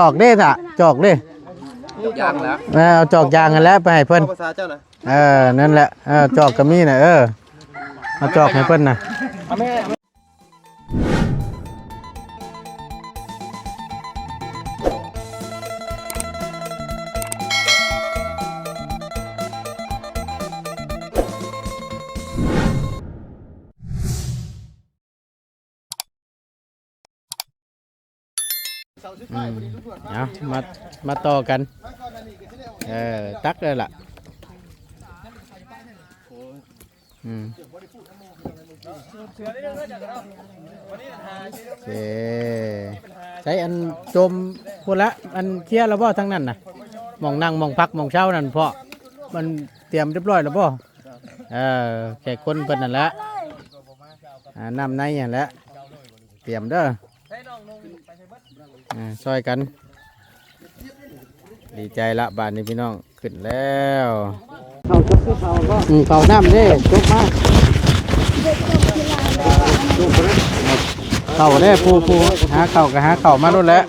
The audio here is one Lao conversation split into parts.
ຈອກເດ້ ຖ້າຈອກເດ້ ຢາງແລ້ວ ເອີ ເອົາຈອກຢາງຫັ້ນແຫຼະ ໄປໃຫ້ເພິ່ນ ພາສາເຈົ້ານະ ເອີ ນັ້ນແຫຼະ ເອີ ຈອກກໍມີນະ ເອີ ເອົາຈອກໃຫ້ເພິ່ນນະ. ອືມ ເອົາ ມາ ມາຕໍ່ກັນ ເອີ ຕັກເລີຍລະ ອືມ ໂອເຄ ໃຊ້ອັນຈົມພຸ້ນລະ ອັນເຄຍແລ້ວບໍ່ທາງນັ້ນນະ ໝ່ອງນັ່ງ ໝ່ອງພັກ ໝ່ອງເຊົານັ້ນ ເພາະມັນຕຽມຮຽບຮ້ອຍແລ້ວບໍ່? ເອີ ແຂກຄົນເພິ່ນນັ້ນແຫຼະ ອ່າ ນ້ຳໃນຫັ້ນແຫຼະ ຕຽມເດີ ອ່າ ຊ່ອຍກັນ ດີໃຈລະບາດນີ້ພີ່ນ້ອງ ຂຶ້ນແລ້ວ ເຂົ້າ ຈົກເຂົ້າບໍ່? ອືມ ເຂົ້ານ້ຳເດ້ ຈົກມາ ເຂົ້າເດ້ ຜູ້ ຜູ້ຫາເຂົ້າກໍຫາເຂົ້າມາໂລດແຫຼະ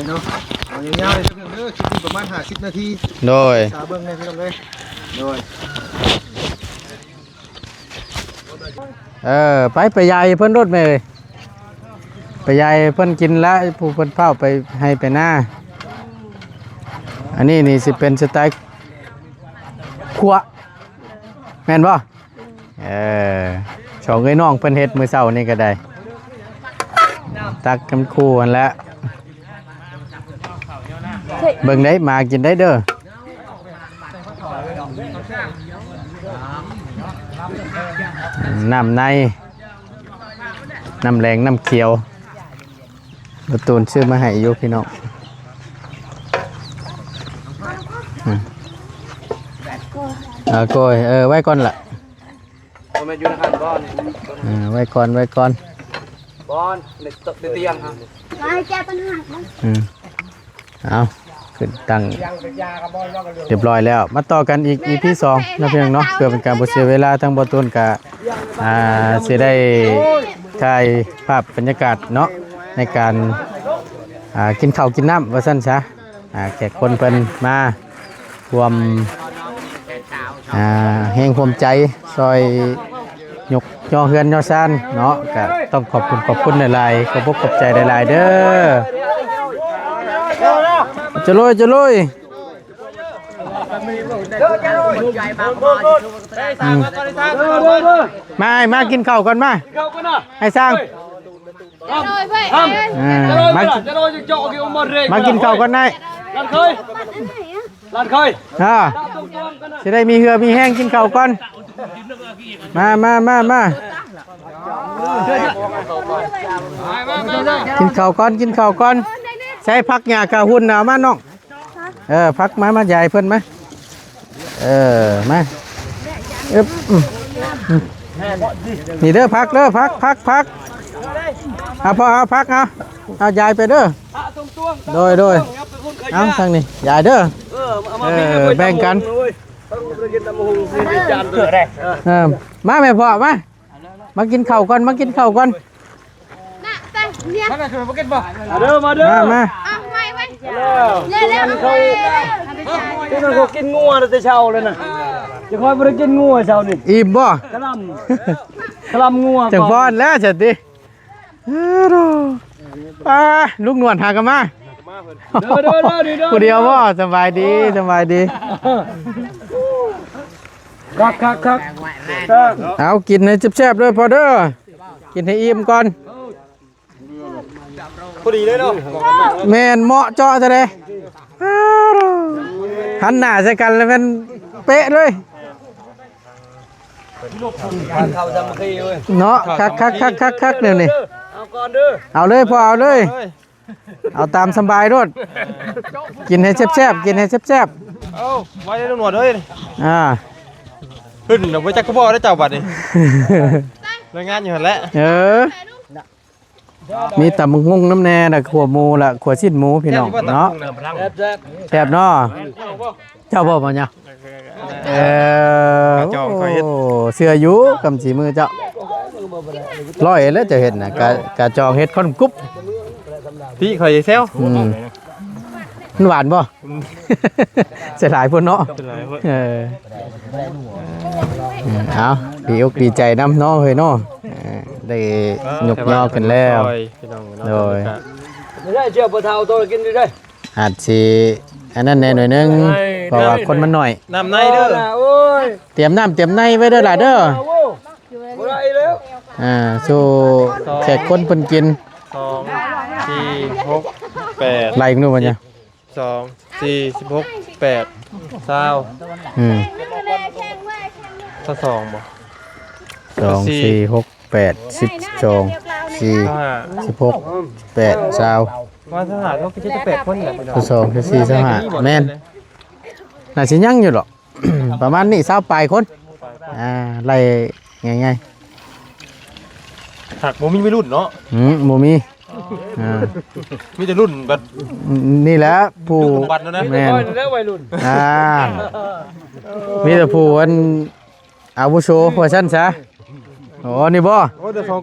ເນາະ ເອົາຍາວໆເດີ ຄລິບນີ້ປະມານຫ້າສິບນາທີ ໂດຍ ສາເບິ່ງແດ່ພີ່ນ້ອງເອີຍ ໂດຍ. ເອີ ໄປ ໄປຢາຍໃຫ້ເພິ່ນໂລດແມ່ເອີຍ ໄປຢາຍໃຫ້ເພິ່ນກິນລະ ຜູ້ເພິ່ນເຝົ້າໄປໄຮ່ໄປນາ ອັນນີ້ນີ້ຊິເປັນສະໄຕຄົວ ແມ່ນບໍ່? ເອີ ສອງເອື້ອຍນ້ອງເພິ່ນເຮັດມື້ເຊົ້ານີ້ກໍໄດ້ ຕັກກັນຄູ່ຫັ້ນແຫຼະ ເບິ່ງໄດ້ ໝາກິນໄດ້ເດີ ນ້ຳໃນ ນ້ຳແດງ ນ້ຳຂຽວ ບໍ່ຕູນຊື້ມາໃຫ້ຢູ່ພີ່ນ້ອງ ອືມ ເອົາ ໂກຍ ເອີ ໄວ້ກ່ອນລະ ບໍ່ແມ່ນຢູ່ໃນຫັ້ນບໍ່ນີ້ ເອີ ໄວ້ກ່ອນ ໄວ້ກ່ອນ ບໍ່ ໃນ ໃນຕຽງຫັ້ນ ອືມ ເອົາ ຂຶ້ນຕັ້ງຮຽບຮ້ອຍແລ້ວ ມາຕໍ່ກັນອີກ ອີພີສອງ ເນາະ ພີ່ນ້ອງເນາະ ເພື່ອເປັນການບໍ່ເສຍເວລາ ທາງບໍ່ຕູນກະ ອ່າ ຊິໄດ້ຖ່າຍພາບບັນຍາກາດເນາະ ໃນການ ອ່າ ກິນເຂົ້າກິນນ້ຳວ່າຊັ້ນຊະ ອ່າ ແຂກຄົນເພິ່ນມາຮ່ວມ ອ່າ ແຮງຮ່ວມໃຈຊ່ອຍຍົກຍໍເຮືອນຍໍຊານເນາະ ກະຕ້ອງຂອບຄຸນຂອບຄຸນຫຼາຍໆ ຂອບອົກຂອບໃຈຫຼາຍໆເດີ ຈະລຸຍ ຈະລຸຍ ອືມ ມາ ມາກິນເຂົ້າກ່ອນ ມາ ໃຫ້ສ້າງ ອ່າ ມາ ມາກິນເຂົ້າກ່ອນນາຍ ຫຼານເຄີຍ ຫຼານເຄີຍ ອ່າ ຊິໄດ້ມີເຫື່ອມີແຮງ ກິນເຂົ້າກ່ອນ ມາ ມາ ມາ ມາ ກິນເຂົ້າກ່ອນ ກິນເຂົ້າກ່ອນ ໃສ່ຜັກຫຍ້າກະຫຸ່ນເອົາມານ້ອງ ເອີ ຜັກມາ ມາຢາຍເພິ່ນມາ ເອີ ມາ ອຶບ ອືມ ອືມ ນີ້ເດີ ຜັກເດີ ຜັກ ຜັກ ຜັກ ເອົາ ພໍ່ ເອົາ ຜັກ ເອົາ ເອົາຢາຍໄປເດີ ໂດຍ ໂດຍ ເອົາ ທາງນີ້ຢາຍເດີ ເອີ ແບ່ງກັນ ເອີ ມາແມ່ພໍ່ ມາ ມາກິນເຂົ້າກ່ອນ ມາກິນເຂົ້າກ່ອນ ນະ ແຕງເນຍ ມາເດີ ມາເດີ ມາ ມາ ເອົາໄມ້ໄວ້ ເອີ ເນຍ ເນຍ ເຂົາ ເນຍ ເຂົາກິນງົວແຕ່ເຊົ້າເລີຍນະ ຈະຄ່ອຍບໍ່ໄດ້ກິນງົວເຊົ້ານີ້ ອີ່ມບໍ່? ກະລຳ ກະລຳງົວ ຈັ່ງພໍແລ້ວຊັ້ນຕິ ເອີ ໂດ ປ້າ ລຸງໜວດຫາກະມາ ເດີ ເດີ ເດີ ເດີ ຜູ້ດຽວບໍ່? ສະບາຍດີ ສະບາຍດີ ຄັກ ຄັກ ຄັກ ເອົາ ກິນໃຫ້ແຊບໆເດີພໍ່ເດີ ກິນໃຫ້ອີ່ມກ່ອນ ພໍດີເລີຍເນາະ ແມ່ນ ເໝາະເຈາະເລີຍ ຫັນໜ້າໃສ່ກັນແລ້ວແມ່ນເປະເລີຍ ເນາະ ຄັກ ຄັກ ຄັກ ຄັກ ແນວນີ້ ເອົາກ່ອນເດີ ເອົາເລີຍພໍ່ ເອົາເລີຍ ເອົາຕາມສະບາຍໂລດ ກິນໃຫ້ແຊບໆ ກິນໃຫ້ແຊບໆ ເອົາ ໄວ້ເດີໜວດເອີຍ ອ່າ ຂຶ້ນບໍ່ຈັກກະບໍ່ໄດ້ເຈົ້າບັດນີ້ ລາຍງານຢູ່ຫັ້ນແຫຼະ ເອີ ມີຕຳບັກຫຸ່ງນຳແດ່ ແລ້ວຂົ້ວໝູ ແລ້ວຂົ້ວຊີ້ນໝູ ພີ່ນ້ອງເນາະ. ແຊບໆ ແຊບເນາະ. ເຈົ້າບໍ່ ໝໍຍາວ? ເອີ ເຂົາເຈົ້າຂ້ອຍເຮັດ ໂອ້ ເຊື່ອຢູ່ ກຳສີມືເຈົ້າ. ຮ້ອຍແລ້ວເຈົ້າເຮັດນະ ກະ ກະຈອງເຮັດຄົນກຸບ ຕິຂ້ອຍແຊວ. ອືມ ມັນຫວານບໍ່? ໃສ່ຫຼາຍໂພດເນາະ. ໃສ່ຫຼາຍໂພດ. ເອີ ເອົາ ດີອົກດີໃຈນຳເນາະເຮີ້ຍເນາະ. ເອີ ໄດ້ຍົກຍໍຂຶ້ນແລ້ວ. ໂດຍ ບໍ່ໄດ້ ເຈົ້າບໍ່ເຖົ້າໂຕກິນຢູ່ເດ້. ອາດຊິອັນນັ້ນແດ່ໜ້ອຍໜຶ່ງ ເພາະວ່າຄົນມັນໜ້ອຍ. ນ້ຳໃນເດີ. ຕຽມນ້ຳຕຽມໃນໄວ້ເດີຫຼ້າເດີ. ບໍ່ໄດ້ແລ້ວ. ອ່າ ສູ່ແຂກຄົນເພິ່ນກິນ. ສອງ ສີ່ ຫົກ ແປດ ໄລ່ເບິ່ງດູບັດນີ້. ສອງ ສີ່ ສິບຫົກ ແປດ ຊາວ. ອືມ ຊາວສອງບໍ່? ສອງ ສີ່ ຫົກ ແປດ ສິບສອງ ສີ່ ສິບຫົກ ແປດ ຊາວ. ວ່າຊາວຫ້າ ເຮົາກໍເຈັດແປດຄົນແຫຼະ. ຊາວສອງ ຊາວສີ່ ຊາວຫ້າ ແມ່ນ ໜ້າຊິຍັງຢູ່ດອກ. ປະມານນີ້ ຊາວປາຍຄົນ. ອ່າ ໄລ່ງ່າຍໆ. ຫາກບໍ່ມີໄວລຸ້ນເນາະ. ອືມ ບໍ່ມີ. ອ່າ ມີແຕ່ລຸ້ນແບບ ນີ້ແຫຼະຜູ້ ລຸ້ນກຳປັ່ນແລ້ວນະ. ແມ່ນ ໄວລຸ້ນ. ອ່າ ມີແຕ່ຜູ້ອັນອາວຸໂສວ່າຊັ້ນຊະ. ໂອ້ ນີ້ບໍ່? ໂອ້ ແຕ່ສອງ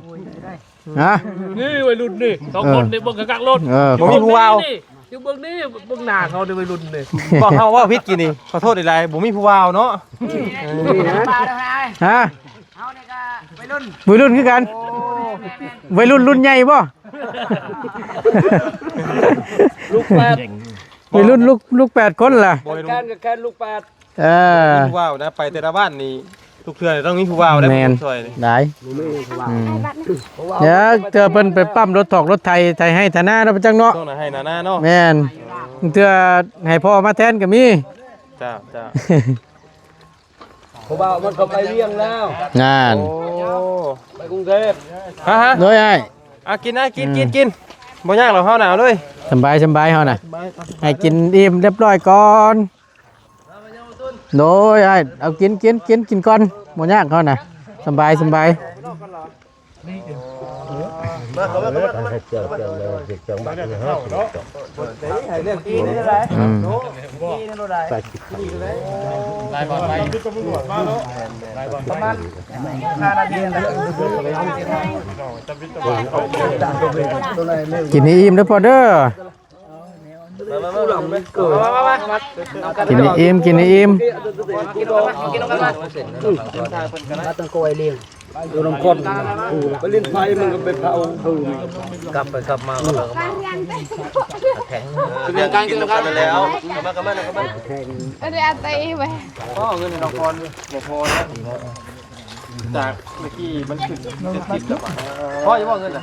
ຮະ? ນີ້ໄວລຸ້ນນີ້ ສອງຄົນນີ້ ເອີ ເບິ່ງຄັກໆໂລດ. ເອີ ບໍ່ມີຜູ້ບ່າວ. ຢູ່ເບິ່ງນີ້ ເບິ່ງໜ້າເຂົານີ້ໄວລຸ້ນນີ້. ບອກເຮົາເວົ້າຜິດກີ້ນີ້ ຂໍໂທດຫຼາຍໆ ບໍ່ມີຜູ້ບ່າວເນາະ. ຮະ? ເຮົານີ້ກໍໄວລຸ້ນ ໄວລຸ້ນຄືກັນ. ໂອ້ ໄວລຸ້ນລຸ້ນໃຫຍ່ບໍ່? ລູກແປດ ໄວລຸ້ນລູກ ລູກແປດຄົນລະ. ແກນກໍແກນລູກແປດ. ເອີ ຜູ້ບ່າວນະ ໄປແຕ່ລະບ້ານນີ້ ທຸກເທື່ອຕ້ອງມີຜູ້ບ່າວໄດ້. ແມ່ນ ມາຊ່ອຍນີ້ ຫຼາຍ. ອືມ ເອີ ເທື່ອເພິ່ນໄປປ້ຳລົດຖອກລົດໄຖ ໄຖໄຮ່ໄຖນາເນາະ ໄປຈັກເນາະ. ຕ້ອງໄຮ່ນານາເນາະ. ແມ່ນ ເທື່ອໃຫ້ພໍ່ມາແທນກໍມີ. ເຈົ້າ ເຈົ້າ. ຜູ້ບ່າວມັນກໍໄປວຽງແລ້ວ. ນັ້ນ ໂອ້ ໄປກຸງເທບ. ຮະ ຮະ ໂດຍອ້າຍ. ອ່ະ ກິນ ອ່ະ ກິນ ອືມ ກິນ ກິນ ບໍ່ຍາກດອກ ເຮົາໜາວເລີຍ. ສຳບາຍ ສຳບາຍ ເຮົານະ ໃຫ້ກິນອີ່ມຮຽບຮ້ອຍກ່ອນ. ໂດຍອ້າຍ ເອົາ ກິນ ກິນ ກິນ ກິນກ່ອນ ບໍ່ຍາກ ເຮົານະ ສຳບາຍ ສຳບາຍ. ອືມ ກິນໃຫ້ອີ່ມເດີພໍ່ເດີ. ກິນໃຫ້ອີ່ມ ກິນໃຫ້ອີ່ມ. ມາຕັ້ງກ້ອຍລ້ຽງ ຢູ່ນຳຄົນ ໄປຫຼິ້ນໄຟມັນກໍໄປເຜົາ. ກັບໄປກັບມາ ກັບໄປກັບມາ ແຂງ. ຄືນກັນ ຄືນກັນແລ້ວ. ເອົາມາ ເອົາມາ ເອົາມາ. ເອົາໄປໄວ້ ບໍ່ເອົາເງິນໃຫ້ນ້ອງພອນ ບໍ່ພໍແລ້ວ. ຈາກເມື່ອກີ້ມັນຂຶ້ນເຈັດສິບແລ້ວບາດ. ພໍຢູ່ບໍ່ເງິນນະ?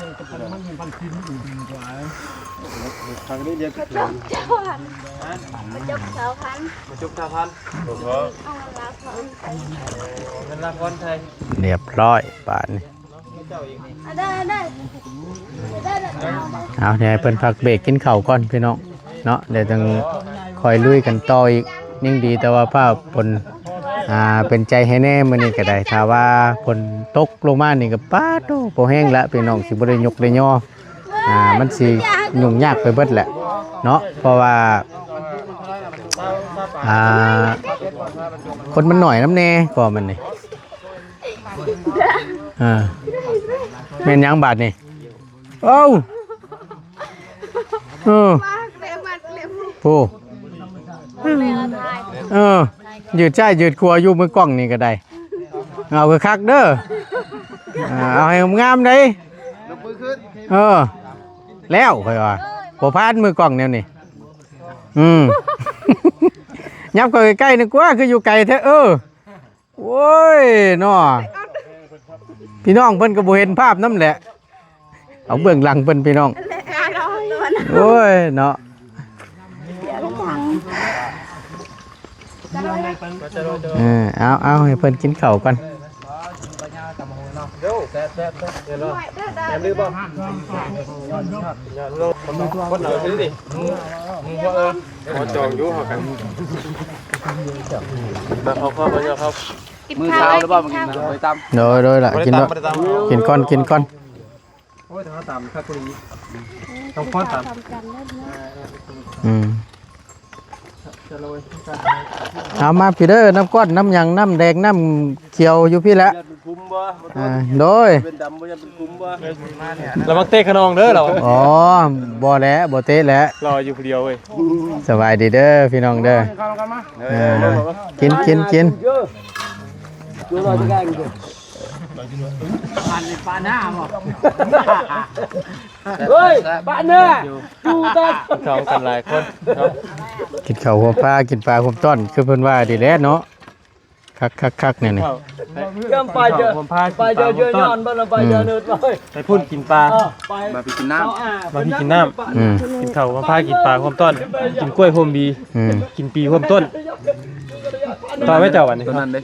ທາງນີ້ດຽວ ມາຈົກຊາວພັນ ມາຈົກຊາວພັນ ມາຈົກຊາວພັນ. ເອົາເງິນລາວພອນ ເງິນລາວພອນໄທ. ຮຽບຮ້ອຍບາດນີ້. ເອົາ ດຽວໃຫ້ເພິ່ນພັກເບຣກກິນເຂົ້າກ່ອນພີ່ນ້ອງເນາະ ດຽວຈັ່ງຄ່ອຍລຸຍກັນຕໍ່ອີກ. ຍັງດີແຕ່ວ່າຟ້າຝົນ ອ່າ ເປັນໃຈໃຫ້ແດ່ມື້ນີ້ກໍໄດ້. ຖ້າວ່າຝົນຕົກລົງມານີ້ກໍ ປາດໂທ້ ພໍແຮງລະພີ່ນ້ອງ ຊິບໍ່ໄດ້ຍົກໄດ້ຍໍ ອ່າ ມັນຊິຫຍຸ້ງຍາກໄປເບິດແຫຼະເນາະ ເພາະວ່າ ອ່າ ຄົນມັນໜ້ອຍນຳແດ່ກໍມັນນີ້. ອ່າ ແມ່ນຫຍັງບາດນີ້? ເອົ້າ ເອີ ໂອ້ ເອີ ຢືດຊ້າຍຢືດຂວາຢູ່ ມືກ້ອງນີ້ກໍໄດ້. ເອົາຄັກໆເດີ ອ່າ ເອົາໃຫ້ງາມໆເດ້. ເອີ ແລ້ວຂ້ອຍວ່າບໍ່ຜ່ານມືກ້ອງແນວນີ້. ອືມ ຫຍັບເຂົ້າໃກ້ໆ ນຶກວ່າຄືຢູ່ໄກແທ້. ເອີ ໂອ້ຍເນາະ ພີ່ນ້ອງເພິ່ນກໍບໍ່ເຫັນພາບນຳແຫຼະ. ເອົາເບື້ອງຫຼັງເພິ່ນພີ່ນ້ອງ. ໂອ້ຍເນາະ ເອີ ເອົາ ເອົາ ໃຫ້ເພິ່ນກິນເຂົ້າກ່ອນ. ແມ່ນຫຼືບໍ່? ຄົນເອົາຊື້ຕິ ຂໍຈອງຢູ່ເຮົາກັນ ມາເຂົ້າຄອບມາເຈົ້າເຂົ້າ. ມື້ເຊົ້າຫຼືບໍ່? ມື້ເຊົ້າ ມື້ຕຳ. ໂດຍ ໂດຍລະ ກິນເນາະ ກິນກ່ອນ ກິນກ່ອນ. ໂອ້ຍ ແຕ່ເຮົາຕຳຄັກກວ່ານີ້ ຕ້ອງຄອນຕຳ ຕຳກັນເດີພີ່ນ້ອງ ອືມ ຈະໂລຍ ເອົາມາພີ່ເດີ ນ້ຳກ້ອນ ນ້ຳຫຍັງ ນ້ຳແດງ ນ້ຳຂຽວຢູ່ພີ້ແຫຼະ ເປັນຂຸມບໍ່? ອ່າ ໂດຍ ເປັນດຳບໍ່? ຍັງເປັນຂຸມບໍ່? ລະວັງເຕະຂະນອງເດີລາວ ອໍ ບໍ່ແຫຼະ ບໍ່ເຕະແຫຼະ ລາວຢູ່ຜູ້ດຽວເວີຍ ສະບາຍດີເດີພີ່ນ້ອງເດີ ເອີ ກິນ ກິນ ກິນ ຢູ່ລອຍຕະແກງຢູ່ ອັນນີ້ປາໜ້າບໍ່? ເຮີ້ຍ ປາໜ້າ ຢູ່ຕາ ເຂົ້າກັນຫຼາຍຄົນເນາະ ກິນເຂົ້າຮ່ວມພາ ກິນປາຮ່ວມຕ້ອນ ຄືເພິ່ນວ່ານີ້ແຫຼະເນາະ ຄັກໆໆ ແນວນີ້ ເຂົ້າ ກຳປາເຈີ ປາເຈີເຢີຍຍ້ອນບໍ່ລະ ປາເຈີເນີດເວີຍ ໄປພຸ້ນກິນປາ ເອີ ໄປ ມາພີ້ກິນນ້ຳ ມາພີ້ກິນນ້ຳ ອືມ ກິນເຂົ້າຮ່ວມພາ ກິນປາຮ່ວມຕ້ອນ ກິນກ້ວຍໂຮມບີ ອືມ ກິນປີຮ່ວມຕົ້ນ ຕໍ່ໄວ້ເຈົ້າບັດນີ້ ຕົວນັ້ນເດ້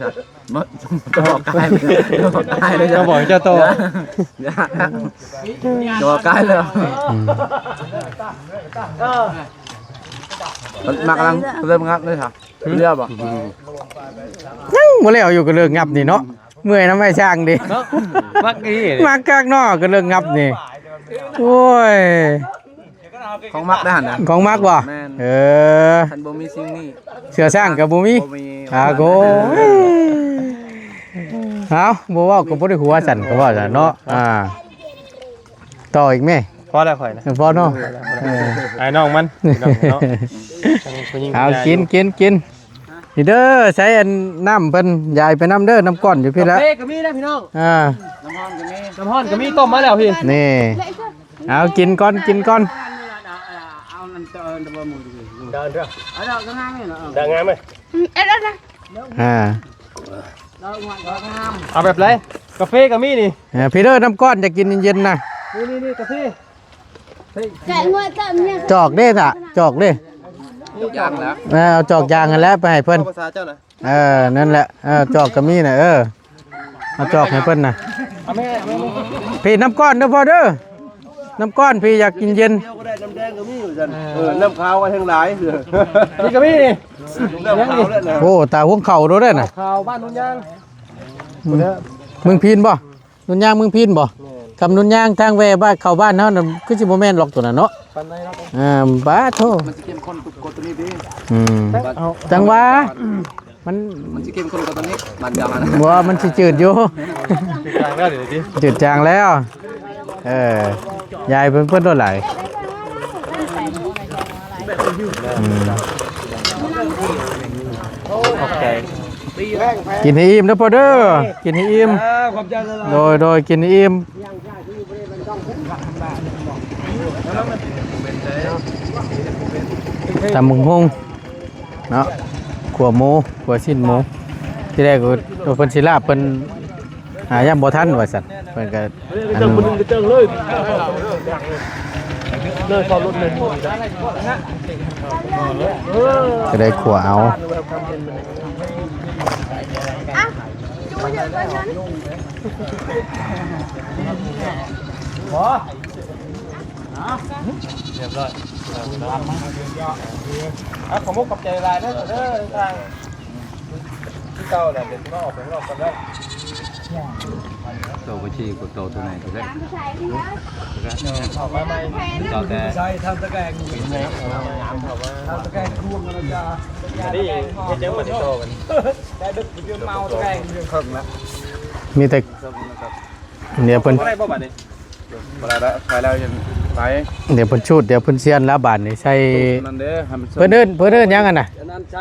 ມາ ຈະບອກກາຍເລີຍ ຈະບອກກາຍເລີຍ ຈະບອກເຈົ້າໂຕ ຢ່າ ຈະບອກກາຍເລີຍ ອືມ ມັນມາກຳລັງເລີ່ມງັດເລີຍ ເຫຼືອບໍ່? ຍັງບໍ່ແລ້ວຢູ່ ກະເລີກງັດນີ້ເນາະ ເມື່ອຍນຳໄອ້ຊ້າງເດ້ ເນາະ ມັກອີ່ຫຼີ ມັກຄັກເນາະ ກະເລີກງັດນີ້ ໂອ້ຍ ຂອງມັກໄດ້ຫັ້ນນະ ຂອງມັກບໍ່? ແມ່ນ ເອີ ຄັນບໍ່ມີສິ່ງນີ້ ເສື້ອຊ້າງກໍບໍ່ມີ ບໍ່ມີ ອາໂກ ເອົາ ບໍ່ເວົ້າກໍບໍ່ໄດ້ຫົວ ຊັ້ນກໍເວົ້າຊັ້ນເນາະ ອ່າ ຕໍ່ອີກແມ່ ພໍແລ້ວຂ້ອຍນະ ພໍເນາະ ເອີ ອ້າຍນ້ອງມັນ ພີ່ນ້ອງເນາະ ເອົາ ກິນ ກິນ ກິນ ນີ້ເດີ ໃສ່ອັນນ້ຳເພິ່ນ ຢາຍໄປນຳເດີ ນ້ຳກ້ອນຢູ່ພີ້ແຫຼະ ກາເຟກໍມີນະພີ່ນ້ອງ ອ່າ ນ້ຳຮ້ອນກໍມີ ນ້ຳຮ້ອນກໍມີ ຕົ້ມມາແລ້ວພີ້ ນີ້ ເອົາ ກິນກ່ອນ ກິນກ່ອນ ເອົາ ເດີ ເອົາ ເດີ ງາມເລີຍ ເອີ ເດີ ງາມເລີຍ ອືມ ເອັດ ເອັດ ເອັດ ອ່າ ເອົາແບບໃດ? ກາເຟກໍມີນີ້ ເອີ ພີ້ເດີ ນ້ຳກ້ອນ ຢາກກິນເຢັນໆນະ ນີ້ໆໆ ກາເຟ ຈອກເດ້ ຈອກເດ້ ຈອກຢາງແລ້ວ ເອີ ເອົາຈອກຢາງຫັ້ນແຫຼະ ໄປໃຫ້ເພິ່ນ ເອົາພາສາເຈົ້ານະ ເອີ ນັ້ນແຫຼະ ເອີ ຈອກກໍມີນະ ເອີ ເອົາຈອກໃຫ້ເພິ່ນນະ ເອົາແມ່ ເອົາແມ່ ພີ້ ນ້ຳກ້ອນເດີພໍ່ເດີ ນ້ຳກ້ອນພີ້ ຢາກກິນເຢັນ ດຽວກໍໄດ້ ນ້ຳແດງກໍມີວ່າຊັ້ນ ເອີ ນ້ຳຂາວກໍແຮງຫຼາຍ ນີ້ກໍມີນີ້ ນ້ຳຂາວແລ້ວນະ ໂອ້ ຕາຫວງເຂົ້າໂດດເດ້ນະ ຂາວບ້ານໂນນຍາງ ອືມ ເມືອງພີນບໍ່? ໂນນຍາງເມືອງພີນບໍ່? ແມ່ນ ຄຳໂນນຍາງທາງແວ່ບ້ານ ເຂົ້າບ້ານເຮົານະ ຄືຊິບໍ່ແມ່ນຫຼອກໂຕນັ້ນເນາະ ປານໃດເນາະ ອ່າ ປາໂທ ມັນຊິເຂັ້ມຂຸ້ນກວ່າໂຕນີ້ຕິ ອືມ ເອົາ ຈັ່ງວ່າ ມັນ ມັນຊິເຂັ້ມຂຸ້ນກວ່າໂຕນີ້ ບ້ານເຈົ້າຫັ້ນນະ ບໍ່ ມັນຊິຈືດຢູ່ ຈືດຈາງແລ້ວດຽວນີ້ ຈືດຈາງແລ້ວ ເອີ ຢາຍເພິ່ນ ເພິ່ນໂດນຫຼາຍ ອືມ ຂອບໃຈ ກິນໃຫ້ອີ່ມເດີພໍ່ເດີ ກິນໃຫ້ອີ່ມ ເອີ ຂອບໃຈຫຼາຍໆ ໂດຍ ໂດຍ ກິນໃຫ້ອີ່ມ ຕຳບັກຫຸ່ງເນາະ ຂົ້ວໝູ ຂົ້ວຊີ້ນໝູ ທີແລກວ່າເພິ່ນຊິລາບ ເພິ່ນ ຫາຍາມບໍ່ທັນວ່າຊັ້ນ ເພິ່ນກໍ ອັນ ກໍໄດ້ຂົ້ວເອົາ ຮຽບຮ້ອຍ ເອົາ ຂອບອົກຂອບໃຈຫຼາຍເດີ ເດີທາງ ຄືເກົ່າແຫຼະ ເດີນອອກໄປຂ້າງນອກກ່ອນເດີ ໂຕກໍຊີ້ ໂຕໂຕໃຫຍ່ກໍໄດ້ ເຂົ້າມາໃໝ່ ເຈົ້າແຕ່ ໃສ່ທາງຕະແກງ ເຂົ້າມາ ທາງຕະແກງຄວງນະຈາ ນີ້ເຮັດຫຍັງບັດນີ້ຕໍ່ກັນ ແຕ່ດຶກຢູ່ເມາຕະແກງເຄິ່ງລະ ມີແຕ່ ດຽວເພິ່ນ ບໍ່ໄດ້ບໍ່ບັດນີ້ ບໍ່ໄດ້ລະ ໄປແລ້ວຍັງໄປ ດຽວເພິ່ນສູດ ດຽວເພິ່ນຊຽນແລ້ວບາດນີ້ ໃສ່ ນັ້ນເດ້ ໃຫ້ມັນ ເພິ່ນເອີ້ນ ເພິ່ນເອີ້ນຫຍັງຫັ້ນນະ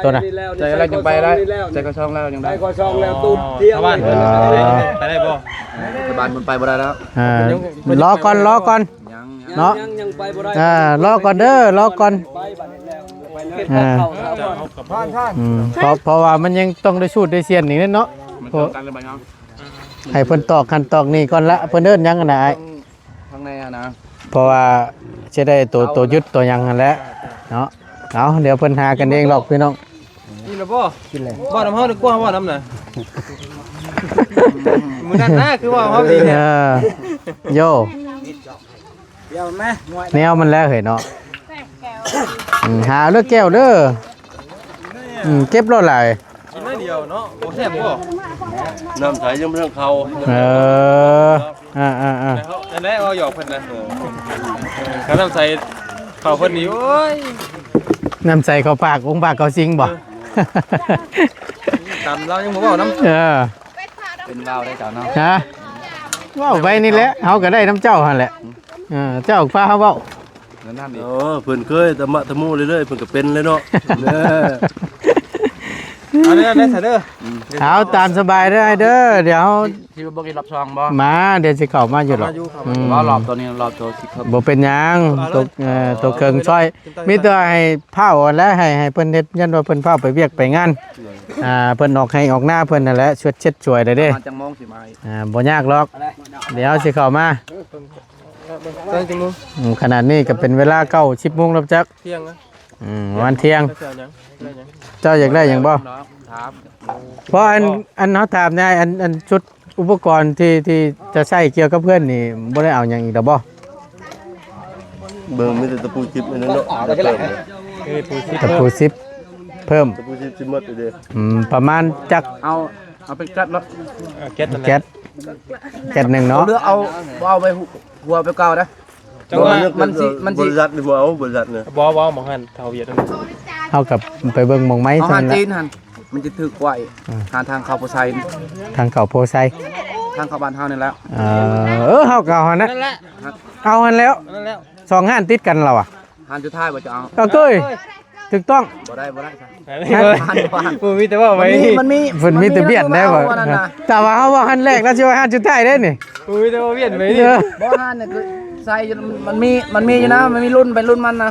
ໂຕນະ ໃສ່ແລ້ວຍັງໄປໄດ້ ໃສ່ກໍຊ່ອງແລ້ວຍັງໄດ້ ໃສ່ກໍຊ່ອງແລ້ວ ຕູດທຽວ ຊາວບ້ານ ເອີ ໄປໄດ້ບໍ່ ຊາວບ້ານເພິ່ນໄປບໍ່ໄດ້ແລ້ວ ອ່າ ລໍກ່ອນ ລໍກ່ອນ ຍັງ ເນາະ ຍັງ ຍັງໄປບໍ່ໄດ້ ອ່າ ລໍກ່ອນເດີ ລໍກ່ອນ ໄປບາດນີ້ແລ້ວ ໄປເຂດ ອ່າ ເຂົ້າຊາວບ້ານ ອືມ ເພາະ ເພາະວ່າມັນຍັງຕ້ອງໄດ້ສູດໄດ້ຊຽນອີກເນາະ ມັນຕ້ອງການລະບາຍນ້ຳ ໃຫ້ເພິ່ນຕອກຫັ້ນຕອກນີ້ກ່ອນລະ ເພິ່ນເອີ້ນຫຍັງຫັ້ນນະອ້າຍ ທາງໃນຫັ້ນນະ ເພາະວ່າຊິໄດ້ໂຕ ເອົາ ໂຕຍຶດໂຕຫຍັງຫັ້ນແຫຼະເນາະ ເອົາ ດຽວເພິ່ນຫາກັນເອງດອກພີ່ນ້ອງ ກິນແລ້ວບໍ່? ກິນແລ້ວ ເວົ້ານຳເຮົາດີກວ່າ ເວົ້ານຳນະ ມື້ນັ້ນນະ ຄືເວົ້າເຮົາດີແທ້ ເອີ ໂຢ ດຽວແມ່ ແນວມັນແລ້ວເຮີ້ຍເນາະ ອືມ ຫາເລີ້ແກ້ວເດີ ອືມ ເກັບໂລດຫຼາຍ ກິນໜ້ອຍດຽວເນາະ ບໍ່ແຊບບໍ່? ນ້ຳໃສຍັງບໍ່ທັນເຂົ້າ ເອີ ອ່າໆໆ ແລ້ວນັ້ນແຫຼະ ເວົ້າຫຍອກເພິ່ນນະ ໂອ້ ກະນ້ຳໃສເຂົ້າເພິ່ນນີ້ ໂອ້ຍ ນ້ຳໃສເຂົ້າປາກ ອົງປາກເຂົ້າສິງບໍ່? ເອີ ຕຳລາວຍັງບໍ່ເວົ້ານຳ ເອີ ເປັນລາວໄດ້ເຈົ້າເນາະ ຮະ ເວົ້າໄປນີ້ແຫຼະ ເຮົາກະໄດ້ນຳເຈົ້າຫັ້ນແຫຼະ ເອີ ເຈົ້າພາເຮົາເວົ້າ ນັ້ນອີກ ເອີ ເພິ່ນເຄີຍຕະມະຕະໂມເລື້ອຍໆ ເພິ່ນກະເປັນເລີຍເນາະ ເອີ ເອົາເດີ ເອົາຕາມສະບາຍເດີອ້າຍເດີ ດຽວ ຊິມາເບິ່ງອີກລອບສອງບໍ່? ມາ ດຽວຊິເຂົ້າມາຢູ່ດອກ ເຂົ້າມາຢູ່ ອືມ ບໍ່ລອບໂຕນີ້ ລອບໂຕສິເພິ່ນ ບໍ່ເປັນຫຍັງ ໂຕ ເອີ ໂຕເຄິ່ງຊ່ອຍ ມີແຕ່ໃຫ້ພ້າວຫັ້ນແຫຼະ ໃຫ້ ໃຫ້ເພິ່ນເຮັດ ຢ້ານວ່າເພິ່ນພ້າວໄປວຽກໄປງານ ອ່າ ເພິ່ນອອກໄຮ່ອອກນາເພິ່ນຫັ້ນແຫຼະ ຊວດເຊັດຊ່ວຍແລ້ວເດ້ ປະມານຈັກໂມງຊິມາອີກ? ອ່າ ບໍ່ຍາກດອກ ດຽວຊິເຂົ້າມາ ເອີ ເບິ່ງ ເອີ ເບິ່ງ ເອີ ຂະໜາດນີ້ກະເປັນເວລາເກົ້າ ສິບໂມງແລ້ວຈັກ ທ່ຽງນະ ອືມ ປະມານທ່ຽງ ເຈົ້າຢາກໄດ້ຫຍັງບໍ່? ຖາມ ເພາະອັນ ອັນເຮົາຖາມແດ່ ອັນ ອັນຊຸດອຸປະກອນທີ່ ທີ່ຈະໃຊ້ກ່ຽວກັບເຮືອນນີ້ ບໍ່ໄດ້ເອົາຫຍັງອີກແລ້ວບໍ່? ເບິ່ງມີແຕ່ຕະປູສິບອັນນັ້ນເນາະ ເອີ ປູສິບ ຕະປູສິບເພີ່ມ ຕະປູສິບຊິໝົດເດ້ ອືມ ປະມານຈັກ ເອົາ ເອົາເປັນແກັດເນາະ ເອີ ແກັດນັ້ນແຫຼະ ແກັດ ແກັດໜຶ່ງເນາະ ເຫຼືອເອົາ ບໍ່ເອົາໄປຫົວ ຫົວໄປເກົ່າເດ້ ຈັງຫວະ ມັນຊິ ມັນຊິ ບໍລິສັດນີ້ບໍ່ເອົາ ບໍລິສັດນີ້ ບໍ່ ບໍ່ເອົາໝ່ອງຫັ້ນ ເຖົ້າວຽດນັ້ນ ເຮົາກະໄປເບິ່ງໝ່ອງໃໝ່ ເອົາ ຊັ້ນ ຮ້ານຈີນຫັ້ນ ມັນຈະຖືກກວ່າອີກ ອ່າ ທາງ ທາງເຂົ້າໂພໄຊ ທາງເຂົ້າໂພໄຊ ທາງເຂົ້າບ້ານເຮົານີ້ແຫຼະ ເອີ ເອີ ເຮົາກະເອົາຫັ້ນນະ ນັ້ນແຫຼະ ເອົາຫັ້ນແລ້ວ ນັ້ນແຫຼະ ສອງຮ້ານຕິດກັນລະວະ ຮ້ານສຸດທ້າຍບໍ່ຈະເອົາ ເອີ ເກີຍ ຖືກຕ້ອງ ບໍ່ໄດ້ ບໍ່ໄດ້ ບໍ່ມີແຕ່ເວົ້າໄວ້ ມັນມີ ມັນມີ ເພິ່ນມີແຕ່ບຽນໄດ້ບໍ່ ອັນນັ້ນນະ ແຕ່ວ່າເຮົາເວົ້າຮ້ານແລກ ລາວຊິວ່າຮ້ານສຸດທ້າຍເດ້ນີ້ ບໍ່ມີແຕ່ເວົ້າວຽນໄວ້ນີ້ ເອີ ບໍ່ ຮ້ານນີ້ຄືໃສ່ຢູ່ ມັນມີ ມັນມີຢູ່ນະ ມັນມີລຸ້ນໄປລຸ້ນມັນນະ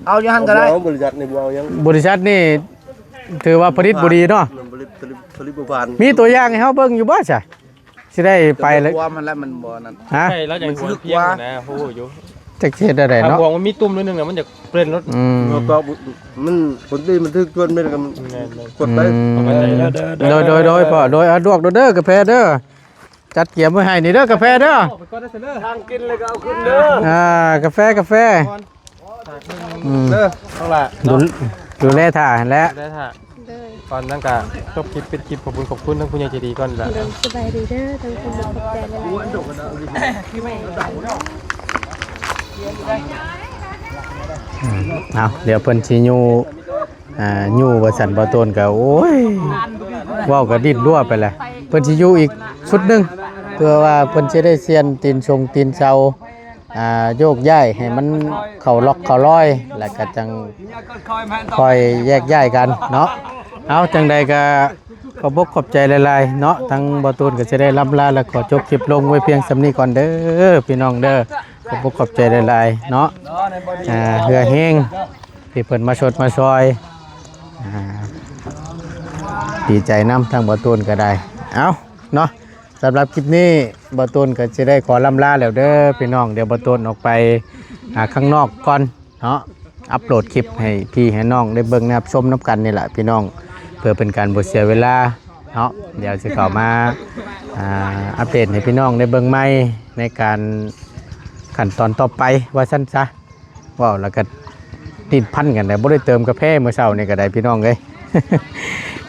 ເອົາຢູ່ຫັ້ນກະໄດ້ ບໍ່ເອົາ ບໍລິສັດນີ້ບໍ່ເອົາຫຍັງ ບໍລິສັດນີ້ຖືວ່າຜະລິດບໍ່ດີເນາະ ມັນຜະລິດ ຜະລິດ ຜະລິດບໍ່ຜ່ານ ມີຕົວຢ່າງໃຫ້ເຮົາເບິ່ງຢູ່ບໍ່ຊະ? ຊິໄດ້ໄປແລ້ວ ຄວາມມັນແຫຼະ ມັນບໍ່ນັ້ນ ຮະ ໃຊ່ລະ ມັນຖືກກວ່າ ຮູ້ຢູ່ ຈັກຊິເຮັດແນວໃດເນາະ ຫາກບວງມັນມີຕຸ່ມໜ້ອຍໜຶ່ງນະ ມັນຢາກເປ່ນລົດ ອືມ ມັນປົກກະ ມັນ ຄົນທີ່ມັນຖືກຈວນເປັນກະ ແມ່ນໆ ກົດໄປ ອືມ ເອົາໄປໃສ່ເດີ ໂດຍ ໂດຍ ໂດຍ ພໍ່ ໂດຍ ເອົາລວກເດີ ກາແຟເດີ ຈັດກຽມໄວ້ໃຫ້ນີ້ເດີ ກາແຟເດີ ທາງກິນແລ້ວກະເອົາຂຶ້ນເດີ ອ່າ ກາແຟ ກາແຟ ອືມ ເດີ ນ້ອງຫຼ້າ ດູ ດູແລຖ້າຫັ້ນແຫຼະ ດູແລຖ້າ ໂດຍ ກ່ອນນັ້ນກະຈົບຄລິບ ປິດຄລິບ ຂອບຄຸນ ຂອບຄຸນທາງຜູ້ໃຫຍ່ໃຈດີກ່ອນລະ ໂດຍ ສະບາຍດີເດີ ຂອບໃຈຫຼາຍໆ ອືມ ເອົາ ດຽວເພິ່ນຊິຍູ້ ອ່າ ຍູ້ວ່າຊັ້ນ ບ່າວໂຕນກະ ໂອ້ຍ ເວົ້າກະດີ້ນຮົ່ວໄປແຫຼະ ເພິ່ນຊິຍູ້ອີກຊຸດໜຶ່ງ ເພື່ອວ່າເພິ່ນຊິໄດ້ສ່ຽນຕີນຊົງຕີນເສົາ ອ່າ ໂຍກຍ້າຍໃຫ້ມັນເຂົ້າລັອກເຂົ້າລອຍ ແລ້ວກະຈັ່ງຄ່ອຍແຍກຍ້າຍກັນເນາະ ເອົາ ຈັ່ງໃດກະຂອບອົກຂອບໃຈຫຼາຍໆເນາະ ທາງບ່າວຕູນກະຊິໄດ້ລ່ຳລາ ແລະ ຂໍຈົບຄລິບລົງໄວ້ພຽງສ່ຳນີ້ກ່ອນເດີ ພີ່ນ້ອງເດີ ຂອບອົກຂອບໃຈຫຼາຍໆເນາະ ອ່າ ເຮືອແຮງທີ່ເພິ່ນມາຊົດມາຊ່ອຍ ອ່າ ດີໃຈນຳ ທາງບ່າວຕູນກະໄດ້ ເອົາ ເນາະ ສຳລັບຄລິບນີ້ ບ່າວຕູນກະຊິໄດ້ຂໍລ່ຳລາແລ້ວເດີພີ່ນ້ອງ ດຽວບ່າວຕູນອອກໄປ ອ່າ ຂ້າງນອກກ່ອນເນາະ ອັບໂຫຼດຄລິບໃຫ້ພີ່ໃຫ້ນ້ອງໄດ້ເບິ່ງໄດ້ຮັບຊົມນຳກັນນີ້ແຫຼະພີ່ນ້ອງ ເພື່ອເປັນການບໍ່ເສຍເວລາເນາະ ດຽວຊິເຂົ້າມາ ອ່າ ອັບເດດໃຫ້ພີ່ນ້ອງໄດ້ເບິ່ງໃໝ່ ໃນການຂັ້ນຕອນຕໍ່ໄປວ່າຊັ້ນຊະ. ເວົ້າແລ້ວກະຕິດພັນກັນແຫຼະ ບໍ່ໄດ້ເຕີມກາແຟມື້ເຊົ້ານີ້ກະໄດ້ພີ່ນ້ອງເອີຍ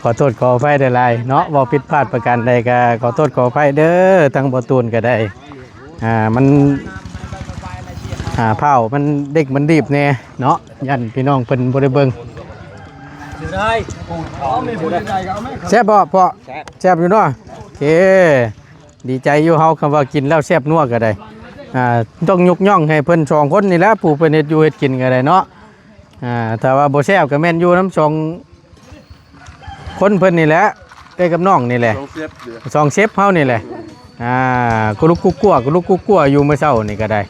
ຂໍໂທດຂໍອະໄພຫຼາຍໆເນາະ ເວົ້າຜິດພາດປະການໃດກະຂໍໂທດຂໍອະໄພເດີ ທາງບ່າວຕູນກະໄດ້ ອ່າ ມັນ ອ່າ ພ້າວມັນເດັກມັນດີບແດ່ເນາະ ຢ້ານພີ່ນ້ອງເພິ່ນບໍ່ໄດ້ເບິ່ງ ແຊບບໍ່ພໍ່? ແຊບ ແຊບຢູ່ເນາະ ໂອເຄ. ດີໃຈຢູ່ເຮົາ ຄຳວ່າກິນແລ້ວແຊບນົວກະໄດ້ ອ່າ ຕ້ອງຍົກຍ້ອງໃຫ້ເພິ່ນສອງຄົນນີ້ແຫຼະ ຜູ້ເພິ່ນເຮັດຢູ່ເຮັດກິນກະໄດ້ເນາະ ອ່າ ຖ້າວ່າບໍ່ແຊບກະແມ່ນຢູ່ນຳສອງຄົນເພິ່ນນີ້ແຫຼະ ເອື້ອຍກັບນ້ອງນີ້ແຫຼະ ສອງເຊັບເຮົານີ້ແຫຼະ ອ່າ ກຸລຸກກຸກກົວ ກຸລຸກກຸກກົວຢູ່ມື້ເຊົ້ານີ້ກະໄດ້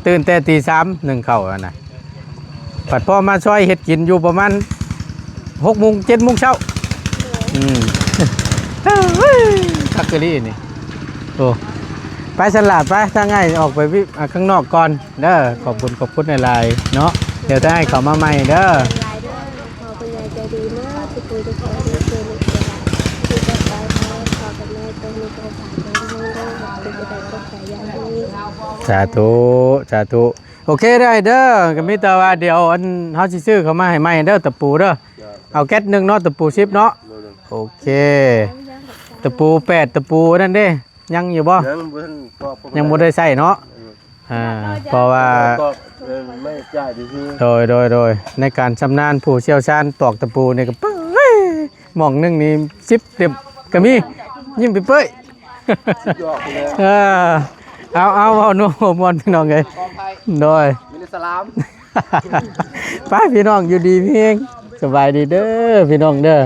ຕື່ນແຕ່ຕີສາມ ໜຶ້ງເຂົ້າຫັ້ນນະ ບັດພໍມາຊ່ອຍເຮັດກິນຢູ່ປະມານຫົກໂມງ ເຈັດໂມງເຊົ້າ ອືມ ຄັກອີ່ຫຼີນີ້ ໂອ້ ໄປຊັ້ນລະ ໄປ ທາງອ້າຍອອກໄປວິ ອ່າ ຂ້າງນອກກ່ອນເດີ ຂອບຄຸນ ຂອບຄຸນຫຼາຍໆເນາະ ດຽວທາງອ້າຍເຂົ້າມາໃໝ່ເດີ. ສາທຸ ສາທຸ ໂອເຄເດີ ເດີ ກະມີແຕ່ວ່າດຽວ ອັນ ເຮົາຊິຊື້ເຂົ້າມາໃຫ້ໃໝ່ເດີ ຕະປູເດີ ເອົາແກັດໜຶ່ງເນາະ ຕະປູສິບເນາະ ໂອເຄ ຕະປູແປດ ຕະປູນັ້ນເດ້ ຍັງຢູ່ບໍ່? ຍັງບໍ່ທັນຕອກ ຍັງບໍ່ໄດ້ໃຊ້ເນາະ. ເອີ ອ່າ ເພາະວ່າ ຕອກ ເອີ ໄມ້ຈ່າຍຊື່ໆ. ໂດຍ ໂດຍ ໂດຍ ໃນການຊຳນານ ຜູ້ຊ່ຽວຊານຕອກຕະປູນີ້ກໍ ເປ້ຍ ໝ່ອງໜຶ່ງນີ້ສິບເຕັມກໍມີ ຍິ້ມເປ້ຍໆ. ສຸດຍອດເລີຍ. ເອີ ເອົາ ເອົາ ເວົ້າໂນ້ມ່ວນ ພີ່ນ້ອງເອີຍ. ຂໍອະໄພ ໂດຍ ມີແຕ່ສະຫຼາມ. ໄປ ພີ່ນ້ອງ ຢູ່ດີມີແຮງ ສະບາຍດີເດີ ພີ່ນ້ອງເດີ.